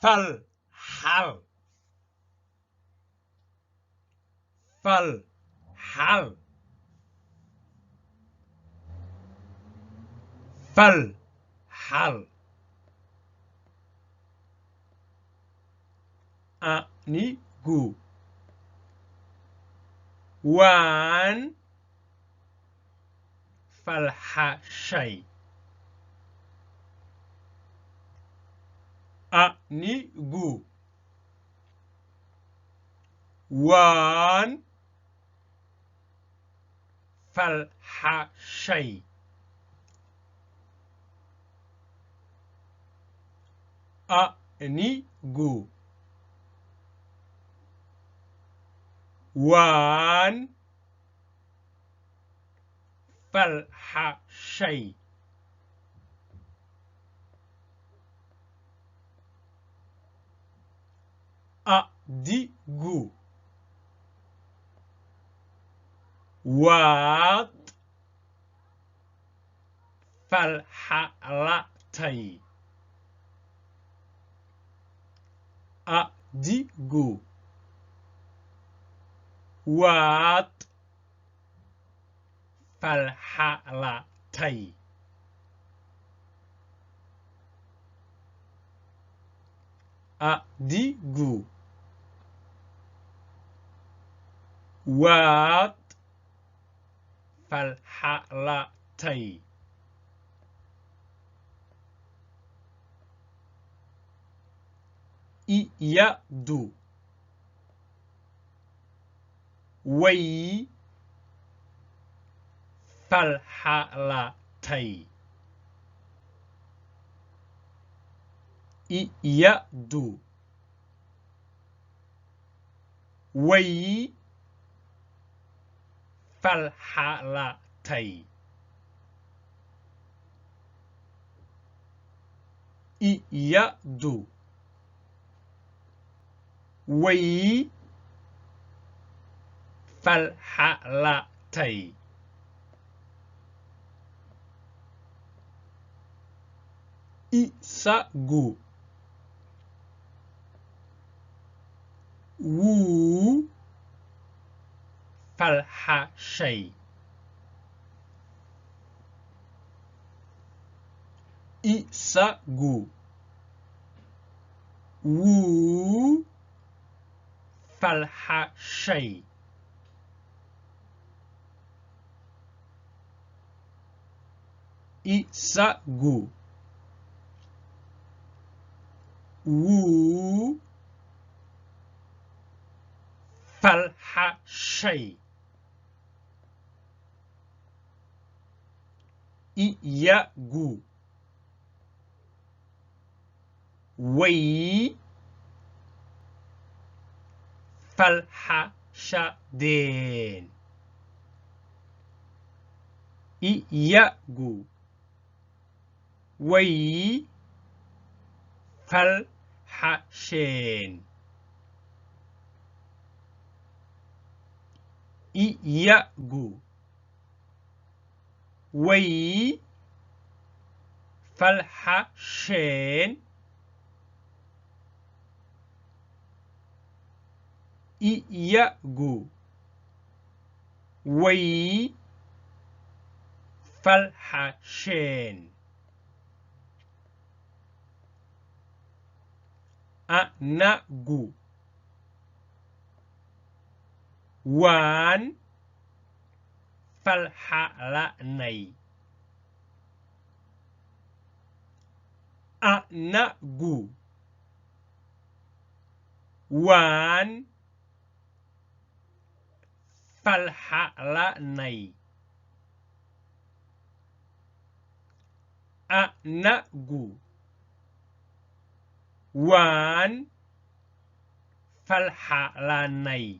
Falxal. Falxal. Falxal. Anigu waan falxashay. Anigu waan falxashay. Anigu waan falxashay. Adigu waad falxalatay. Adigu waad falxalatay. Adigu waad falxalatay. Iyadu way falxalatay. Iyadu way falxalatay. Iyadu way falxalatay. Isagu wuu falxashay. Isagu wuu falxashay. Isagu wuu falxashay. Iyagu way falxashadeen. Iyagu way falxasheen. Iyagu way falxasheen. Iyagu way falxasheen. Anagu waan falxalanay. Anagu waan falxalanay. Anagu waan falxalanay.